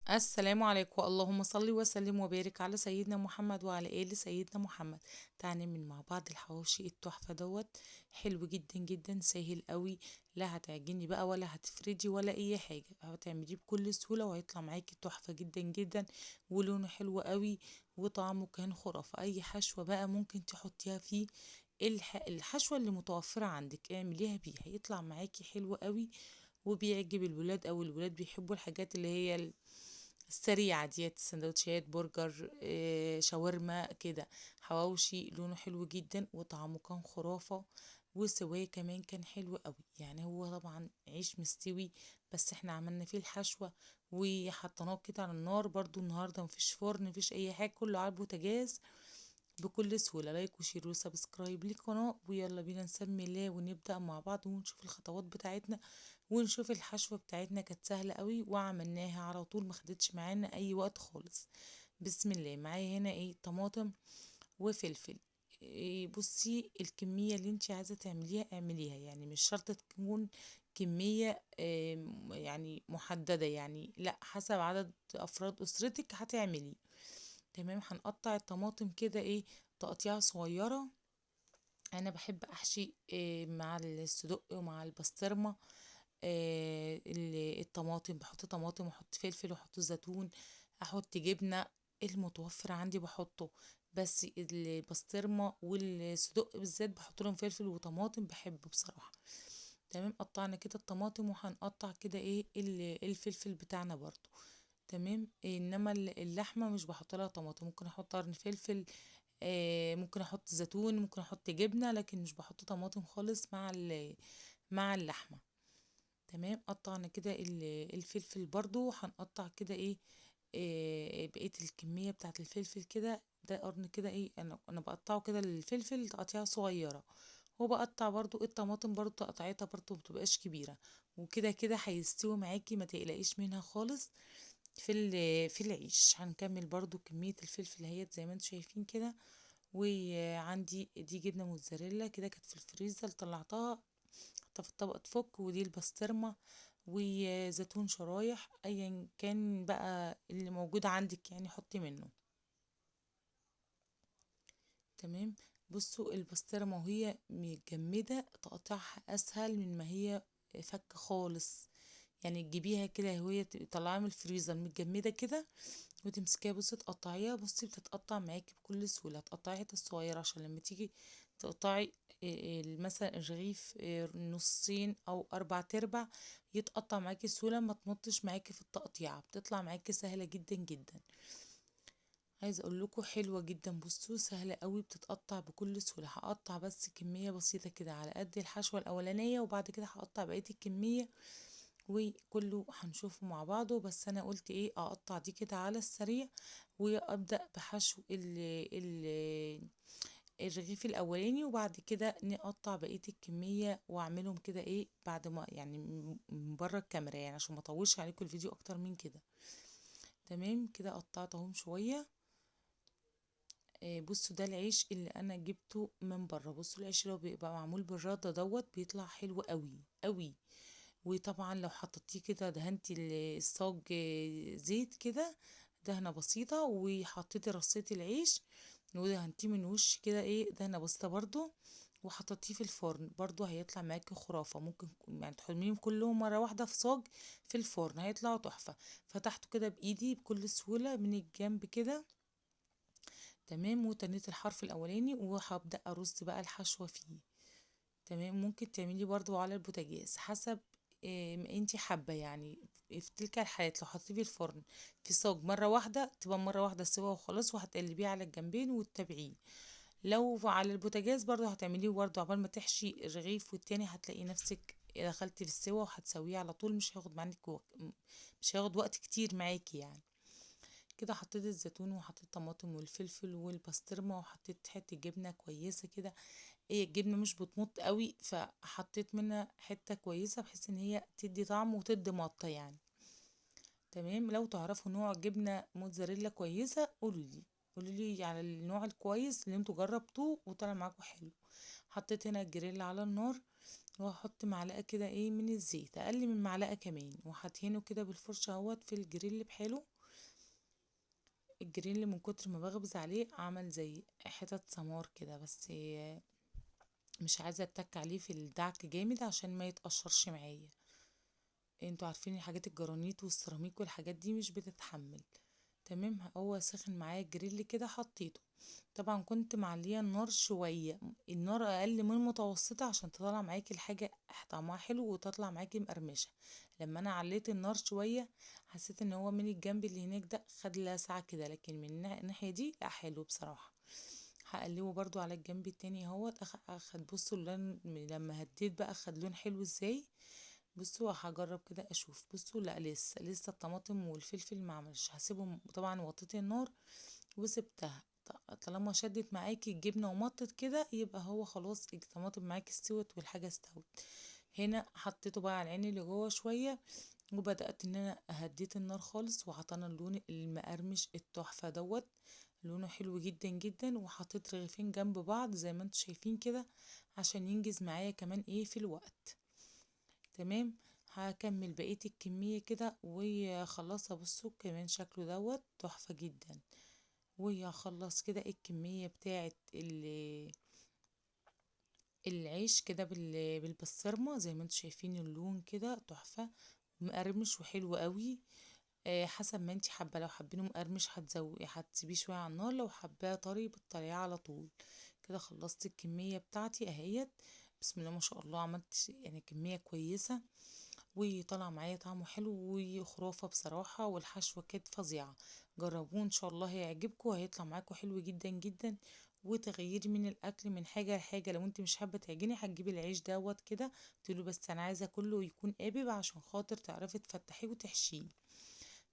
السلام عليكم، اللهم صل وسلم وبارك على سيدنا محمد وعلى آل سيدنا محمد. تعالى نعمل مع بعض الحواوشي التحفة دوت، حلو جدا جدا، سهل قوي، لا هتعجني بقى ولا هتفردي ولا اي حاجة، هتعمليه بكل سهولة وهيطلع معاكي تحفة جدا جدا، ولونه حلو قوي وطعمه كان خرافة. اي حشوة بقى ممكن تحطيها فيه، الحشوة اللي متوفرة عندك اعمليها بيه، هيطلع معاكي حلو قوي وبيعجب الولاد، او الولاد بيحبوا الحاجات اللي هي السريعة ديت، سندوتشات برجر، شاورما كده. حواوشي لونه حلو جدا وطعمه كان خرافة، وسواه كمان كان حلو قوي. هو طبعا عيش مستوي، بس احنا عملنا فيه الحشوة وحطيناه كده على النار. برضو النهاردة مفيش فرن، مفيش اي حاجة، كله على البوتاجاز بكل سهولة. like و share و subscribe للقناة، ويلا بينا نسمي الله ونبدأ مع بعض ونشوف الخطوات بتاعتنا ونشوف الحشوة بتاعتنا. كانت سهلة قوي وعملناها على طول، ما خدتش معانا اي وقت خالص. بسم الله. معايا هنا ايه؟ طماطم وفلفل. بصي الكمية اللي انت عايزة تعمليها اعمليها، مش شرط تكون كمية، محددة، لا، حسب عدد افراد اسرتك هتعملي. تمام. هنقطع الطماطم كده تقطيعة صغيرة. انا بحب احشي، مع الصدق ومع البسطرمة، الطماطم، بحط طماطم واحط فلفل واحط زيتون، احط جبنة، المتوفر عندي بحطه، بس البسطرمة والصدق بالذات بحط لهم فلفل وطماطم، بحبه بصراحة. تمام. قطعنا كده الطماطم وهنقطع كده الفلفل بتاعنا برضو. تمام. انما اللحمة مش بحط لها طماطم، ممكن احط قرن فلفل، ممكن احط زيتون، ممكن احط جبنة، لكن مش بحط طماطم خالص مع اللحمة. تمام. قطعنا كده الفلفل برضو، هنقطع كده بقية الكمية بتاعت الفلفل كده. ده قرن كده انا بقطعه كده الفلفل تقطيعة صغيرة، وبقطع برضو الطماطم برضو تقطيعتها برضو مبتبقاش كبيرة، وكده كده هيستوي معاكي ما تقلقيش منها خالص. في العيش هنكمل برضو كمية الفلفل اهيت زي ما انتم شايفين كده. وعندي دي جبنة موتزاريلا كده كانت في الفريزر طلعتها حطها في الطبق تفك، ودي البسطرمة وزيتون شرايح، ايا كان بقى اللي موجود عندك حطي منه. تمام. بصوا البسطرمة وهي متجمدة تقطيعها اسهل من ما هي فك خالص، تجيبيها كده وهي طالعه من الفريزر متجمدة كده وتمسكيها، بصي تقطعيها، بصي بتتقطع معاكي بكل سهولة. هتقطعيها حتت صغيرة عشان لما تيجي تقطعي مثلا الرغيف، نصين او 4 ارباع يتقطع معاكي بسهولة، ما تمطش معاكي في التقطيعة، بتطلع معاكي سهلة جدا جدا. عايزة اقول لكم حلوة جدا، بصوا سهلة قوي، بتتقطع بكل سهولة. هقطع بس كمية بسيطة كده على قد الحشوة الاولانية، وبعد كده هقطع بقية الكمية وكله هنشوفه مع بعضه. بس انا قلت اقطع دي كده على السريع وابدأ بحشو الرغيف الاولاني، وبعد كده نقطع بقية الكمية واعملهم كده بعد ما من بره الكاميرا، عشان ما اطولش عليكم الفيديو اكتر من كده. تمام كده قطعتهم شوية. بصوا ده العيش اللي انا جبته من بره. بصوا العيش اللي هو بيبقى معمول بالردة دوت بيطلع حلو قوي قوي. وطبعا لو حطيتيه كده دهنتي الصاج زيت كده دهنة بسيطة، وحطيتي رصيتي العيش ودهنتيه من وش كده دهنة بسيطة برضو، وحطيتيه في الفرن برضو هيطلع معاكي خرافة. ممكن تحميهم كلهم مرة واحدة في صاج في الفرن هيطلعوا تحفة. فتحته كده بايدي بكل سهولة من الجنب كده. تمام. وتنيت الحرف الاولاني وهبدأ ارص بقى الحشوة فيه. تمام. ممكن تعملي برضو على البوتاجاز حسب ما انتي حابة. في تلك الحالات لو حطيتيه في الفرن في صاج مرة واحدة تبقى مرة واحدة سوا وخلاص، وهتقلبيه على الجنبين وتتابعيه. لو على البوتاجاز برضو هتعمليه برضو عقبال ما تحشي الرغيف والتاني هتلاقي نفسك دخلتي في السوا وهتسويه على طول، مش هياخد معاك وقت، مش هياخد وقت كتير معاكي. كده حطيت الزيتون وحطيت الطماطم والفلفل والبسطرمة وحطيت حتة جبنة كويسة كده. الجبنة مش بتمط قوي فحطيت منها حتة كويسة بحيث ان هي تدي طعم وتدي مطة. تمام. لو تعرفوا نوع جبنة موتزاريلا كويسة قولوا لي على النوع الكويس اللي انتوا جربتوه وطلع معاكم حلو. حطيت هنا الجريل على النار وهحط معلقة كده من الزيت، اقل من معلقة كمان، وهدهنه كده بالفرشة اهوت في الجريل بحاله. الجريل من كتر ما بخبز عليه عمل زي حتت سمار كده، بس مش عايزه اتك عليه في الدعك جامد عشان ما يتقشرش معايا. انتوا عارفين الحاجات الجرانيت والسيراميك والحاجات دي مش بتتحمل. تمام، هو سخن معايا الجريل كده حطيته. طبعا كنت معليه النار شوية، النار اقل من المتوسطة عشان تطلع معاكي الحاجة طعمها حلو وتطلع معاكي مقرمشه. لما انا عليت النار شوية حسيت ان هو من الجنب اللي هناك ده خد لسعه كده، لكن من الناحية دي لا حلو بصراحة. هقلبه برضو على الجنب التاني اهوت. اخد بصوا اللون لما هديت بقى اخد لون حلو ازاي. بصوا هجرب كده اشوف. بصوا لا لسه الطماطم والفلفل ما عملش، هسيبهم. طبعا وطيت النار وسبتها، طالما شدت معاكي الجبنة ومطت كده يبقى هو خلاص الطماطم معاكي استوت والحاجة استوت. هنا حطيته بقى على العين اللي جوه شوية، وبدات ان انا هديت النار خالص، وعطانا اللون المقرمش التحفة دوت، لونه حلو جدا جدا. وحطيت رغيفين جنب بعض زي ما انتم شايفين كده عشان ينجز معايا كمان ايه في الوقت. تمام، هكمل بقية الكمية كده وخلصها. بصوا كمان شكله دوت تحفة جدا. وهخلص كده الكمية بتاعه العيش كده بالبسطرمه زي ما انتم شايفين اللون كده تحفة، مقرمش وحلو قوي. حسب ما انت حابة، لو حابينه مقرمش هتسيبيه شوية على النار، لو حباه طري بتطريه على طول كده. خلصت الكمية بتاعتي اهيت، بسم الله ما شاء الله، عملت يعني كمية كويسة وطلع معايا طعمه حلو وخرافه بصراحة، والحشوه كانت فظيعة. جربوه ان شاء الله هيعجبكم وهيطلع معاكم حلو جدا جدا. وتغيير من الاكل من حاجة لحاجة، لو انت مش حابة تعجني هتجيبي العيش دوت كده تقولي بس انا عايزه كله يكون قابب عشان خاطر تعرفي تفتحيه وتحشيه.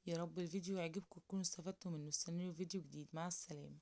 يا رب الفيديو يعجبكم وتكونوا استفدتوا منه. استنوني في فيديو جديد. مع السلامة.